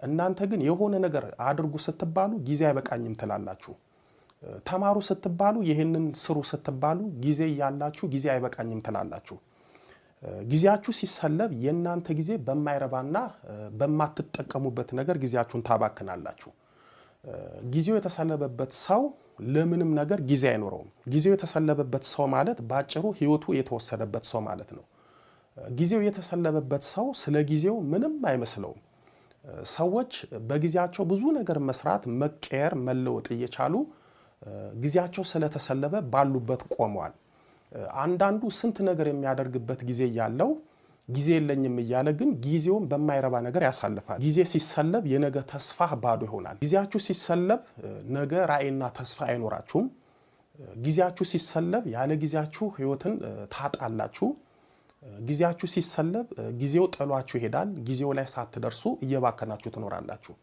እናንተ ግን የሆነ ነገር አድርጉ ስትባሉ ጊዜ አይበቃኝም ትላላችሁ። ተማሩ ስትባሉ፣ ይህንን ስሩ ስትባሉ ጊዜ እያላችሁ ጊዜ አይበቃኝም ትላላችሁ። ጊዜያችሁ ሲሰለብ የእናንተ ጊዜ በማይረባና በማትጠቀሙበት ነገር ጊዜያችሁን ታባክናላችሁ። ጊዜው የተሰለበበት ሰው ለምንም ነገር ጊዜ አይኖረውም። ጊዜው የተሰለበበት ሰው ማለት ባጭሩ ሕይወቱ የተወሰደበት ሰው ማለት ነው። ጊዜው የተሰለበበት ሰው ስለ ጊዜው ምንም አይመስለውም። ሰዎች በጊዜያቸው ብዙ ነገር መስራት፣ መቀየር፣ መለወጥ እየቻሉ ጊዜያቸው ስለተሰለበ ባሉበት ቆመዋል። አንዳንዱ ስንት ነገር የሚያደርግበት ጊዜ እያለው ጊዜ የለኝም እያለ ግን ጊዜውን በማይረባ ነገር ያሳልፋል። ጊዜ ሲሰለብ የነገ ተስፋ ባዶ ይሆናል። ጊዜያችሁ ሲሰለብ ነገ ራዕይና ተስፋ አይኖራችሁም። ጊዜያችሁ ሲሰለብ ያለ ጊዜያችሁ ሕይወትን ታጣላችሁ። ጊዜያችሁ ሲሰለብ ጊዜው ጥሏችሁ ይሄዳል። ጊዜው ላይ ሳትደርሱ እየባከናችሁ ትኖራላችሁ።